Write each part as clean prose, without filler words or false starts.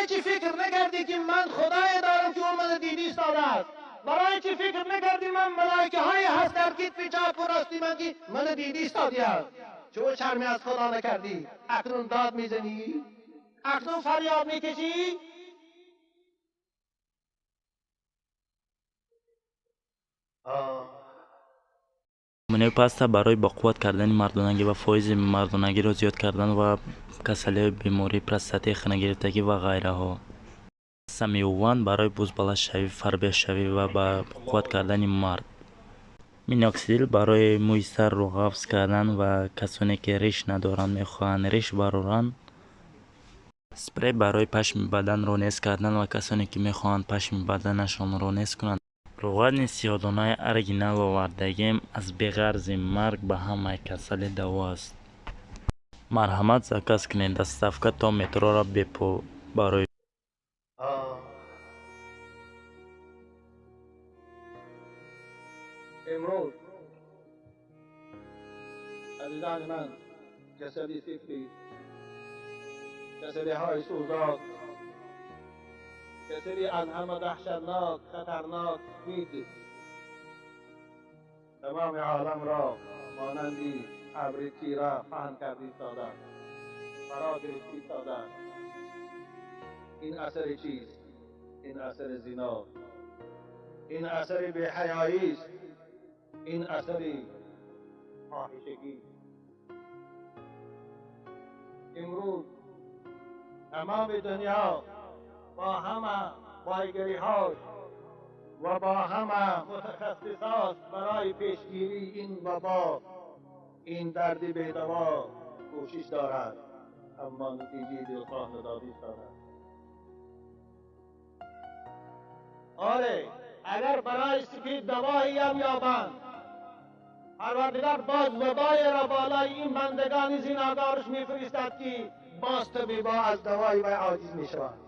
برای چی فکر نکردی که من خدای دارم که اون من دیدی ایستاده است؟ برای چی فکر نکردی من ملائکه های هست در کتف چپ و راستی من که من دیدی ایستادی است؟ چون شرمی از خدا نکردی، اکنون داد میزنی، اکنون فریاد میکشی. Намунаи паста барои ба қувват кардани мардонагӣ ва фоизи мардонагиро зиёд кардан ва касалиҳои бемории простатаи хунагирифтагӣ ва ғайраҳо. Самиован барои бузбалашавӣ, фарбеҳшавӣ ва ба қувват кардани мард. Миноксидил барои мӯи сарро ғафз кардан ва касоне ки риш надоранд мехоҳанд риш бароранд. Спрей барои пашми баданро нез кардан ва касоне ки мехоҳанд пашми баданашонро нез кунанд. Равғани сиёҳдонаи оригинал овардагем аз беғарзи марг ба ҳамаи касалӣ даво аст. Марҳамат, заказ кунед, доставка то метрора бепул барои امروز عزیزان من، کسلی سیفلیس، کسلی های سوزاک، کسلی از همه دهشتناک، خطرناک مید تمام عالم را مانندی ابر تیره پهن کردی ایستاده، فرا گرفتی ایستاده. این اثر چیست؟ این اثر زنا، این اثر بی‌حیایی است، این اثر فاحشگی. امروز تمام دنیا با همه بایگری‌هاش و با همه متخصصاش برای پیشگیری این وبا، این درد بی‌دوا کوشش دارد، اما نتیجه دلخواه ندادی دارد. آره، اگر برای سفید دوایی هم یابند، پروردگار باز وبای را بالای این بندگان زیناگارش میفرستد که باز طبیبا از دوای وی عاجز میشوند.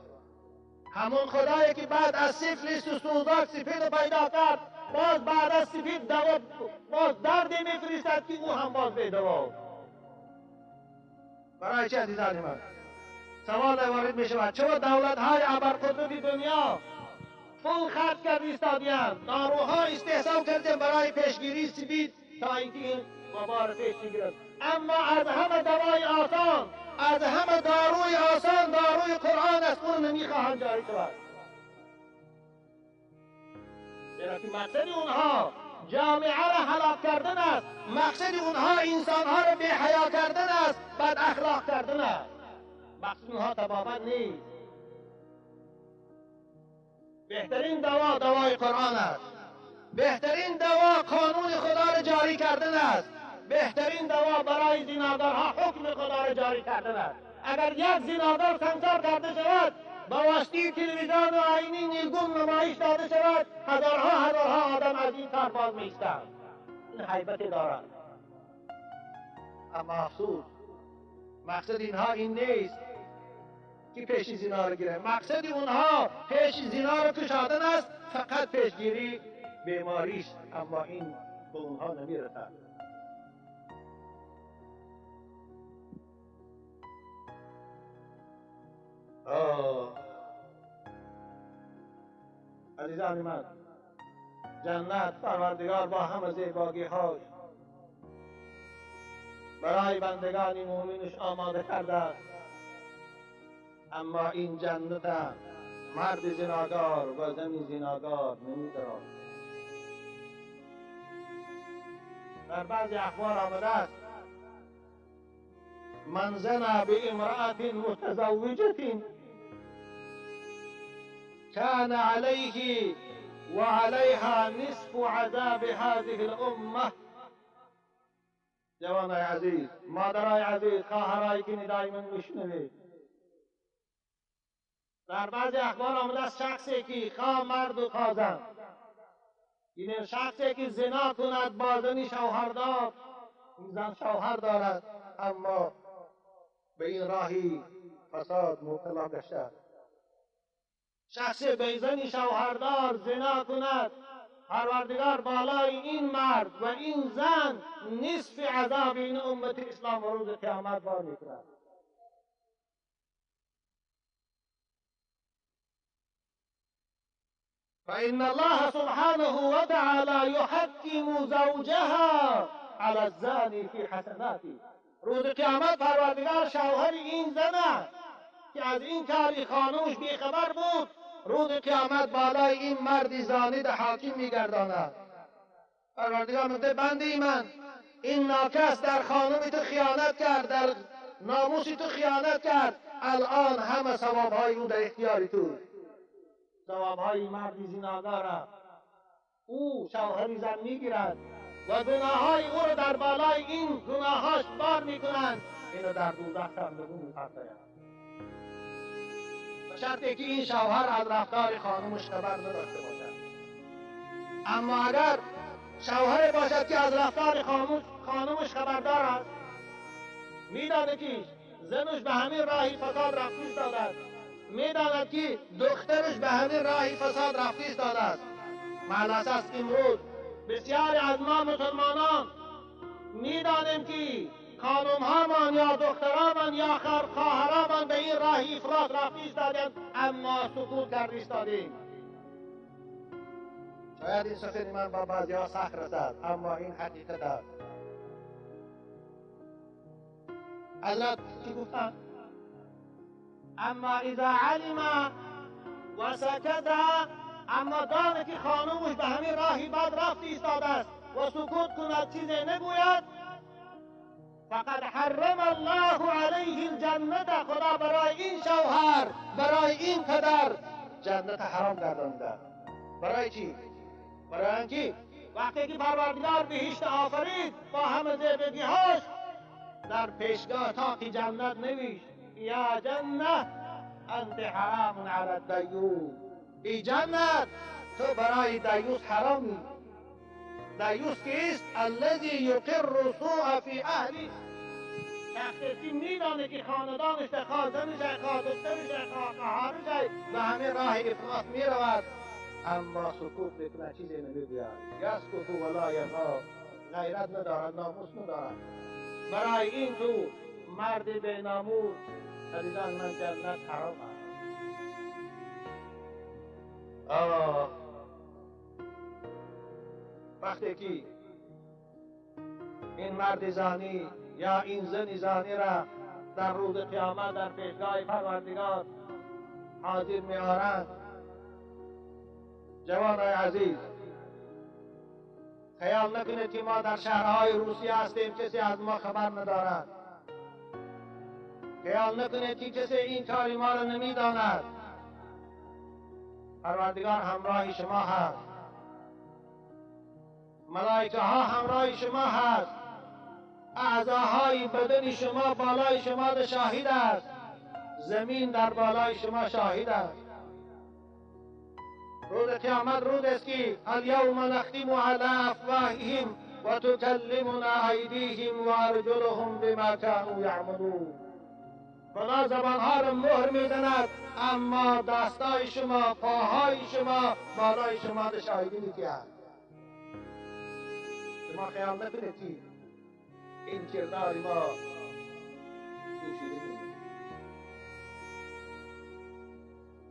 همون خدایی که بعد از سیفلیس و سوزاک سفید پیدا کرد، باز بعد از سفید دوا باز دردی میفرستد که او هم باز به دوا. برای چه عزیزان من سوال وارد میشود چرا دولت های ابرقدرت دنیا پول خرج کرد ایستادیند، داروها استحصال کردند برای پیشگیری سفید تا اینکه این وبا را پیش بگیرد، اما از همه دوای آسان، از همه داروی آسان داروی قرآن است، اون نمیخواهند جاری شود. زیرا که مقصد اونها جامعه را هلاک کردن است، مقصد اونها انسانها را بی حیا کردن است، بد اخلاق کردن است. مقصد اونها طبابت نیست. بهترین دوا دوای قرآن است، بهترین دوا قانون خدا را جاری کردن است، بهترین دوا برای زینادارها حکم خدا را جاری کردن است. اگر یک زینادار سنگسار کرده شود، با واسطه تلویزیون و آینه نیلگون نمایش داده شود، هزارها هزارها آدم از این کار باز می‌ایستند. این هیبت دارد. اما افسوس، مقصد اینها این نیست که پیش زینا را گیره، مقصد اونها پیش زینا را کشادن است، فقط پیشگیری بیماریش، اما این به اونها نمیرسد. عزیزان من، جنت پروردگار با همه زیباگی هاش برای بندگان مؤمنش آماده کرده است، اما این جنت مرد زناگار و زن زناگار نمی‌دارد. در بعضی اخبار آمده است من زنا بامرأة متزوجة كان عليه وعليها نصف عذاب هذه الأمة. جوانای عزیز، مادرای عزیز، خواهرایی که ندای من میشنوید، در بعضی اخبار آمده است شخصی که خواه مرد و خواه زن، این شخصی که زنا کند با زنی شوهردار، این زن شوهر دارد اما به این راهی فساد مبتلا گشته، شخصی به زنی شوهردار زنا کند، پروردگار بالای این مرد و این زن نصف عذاب این امت اسلام روز قیامت بار میکند. فإن الله سبحانه وتعالى يحكم زوجها على الزاني في حسناته. روز قیامت پروردگار شوهر این زنه که از این کاری خانوش بیخبر بود، روز قیامت بالای این مرد زانی ده حاکم میگرداند. پروردگار میگه بنده من، این ناکس در خانم تو خیانت کرد، در ناموس تو خیانت کرد، الان همه ثوابهای او در اختیار تو. ثوابهای مرد زیناگار او شوهر زن میگیرد و گناههای او رو در بالای این گناهاش بار میکنند، اینو در دوزخ سرنگون میپرتایند. به شرطی که این شوهر از رفتار خانمش خبر نداشته باشد. اما اگر شوهر باشد که از رفتار خانمش خبردار است، میداند که زنش به همین راهی فساد رفته ایستاده است، میداند که دخترش به همین راهی فساد رفته ایستاده است. مع امروز بسیاری از ما مسلمانان میدانیم که خانم هامان یا دخترمان یا خواهرمان به این راه افراط رفته ایستادند، اما سکوت کرده ایستادیم. شاید این سخن من با بعضی ها سخت رسد، اما این حقیقت است. حضرت چی گفتند؟ اما اذا علم و سکت، اما دانه که خانمش به همین راهی بد رفت ایستاده است و سکوت کند، چیزی نگوید، فقد حرم الله علیه الجنة. خدا برای این شوهر، برای این پدر جنت حرام گردانده. برای چی؟ برای اینکه وقتی که پروردگار بهشت آفرید با همه زیبگی‌هاش، در پیشگاه طاق جنت نوشت یا جنه انت حرام علی الدیوث. ای جنت تو برای دیوث حرامی. دیوث کیست؟ الذی یقر سوء فی اهلی. شخصی میدانه که خاندانش خواه زنش خواه دخترش خواه خواهرش به همه راه افراط میرود، اما سکوت میکنه، چیزی نمیگوید. یسکت ولا یخاف، غیرت ندارد، ناموس ندارد. برای این تو مرد به ناموس، عزیزان من جنت حرام است. آه، وقتی که این مرد زانی یا این زن زانی را در روز قیامت در پیشگاه پروردگار حاضر میآورند، جوانای عزیز خیال نکنید که ما در شهرهای روسیه هستیم کسی از ما خبر ندارد. خیال نکنید که کسی این کاری ما را نمیداند. پروردگار همراه شما هست، ملائکه ها همراه شما هست، اعضاهای بدن شما بالای شما شاهد است، زمین در بالای شما شاهد است. روز قیامت روز است که الیوم نختم علی افواههم و تکلمنا ایدیهم و ارجلهم بما كانوا یعملون. خدا زبانها را مهر میزند، اما دستای شما، پاهای شما بالای شما شاهدی میکرد. شما خیال نکنید که این کردار ما پوشیده نیست.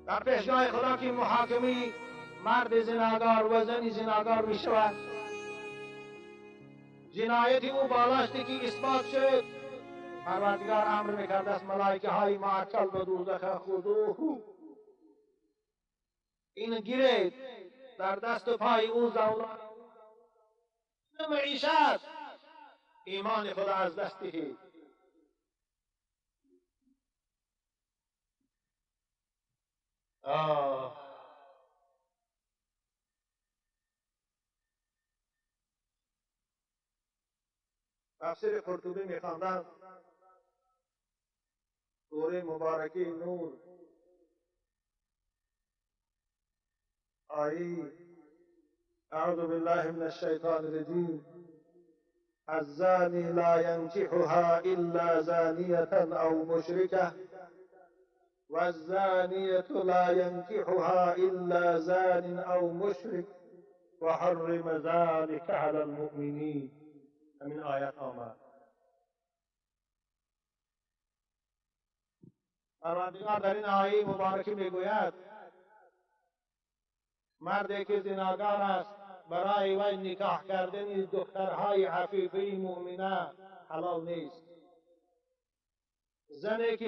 در پیشگاه خدا که محاکمه مرد زناگار و زن زناگار می شود، جنایت او بالاشتی که اثبات شد، پروردگار امر میکرد است ملائکه های معکل به دوزخ خذوه، این گیرید در دست و پای او زولان معیشت، ایمان خدا از دست دهید. آه، تفسیر قرطبی میخواندم، سوره مبارکه نور آیه اعوذ بالله من الشیطان الرجیم الزانی لا ينكحها الا زانیة او مشرکة والزانية لا ينكحها إلا زان أو مشرك وحرم ذلك على المؤمنين. من آیات آمد. پروردگار در این آیه مبارکه میگوید Марде ки зинокор аст, барои вай никоҳ кардани духтарҳои афифаи муъмина ҳалол нест. Зане ки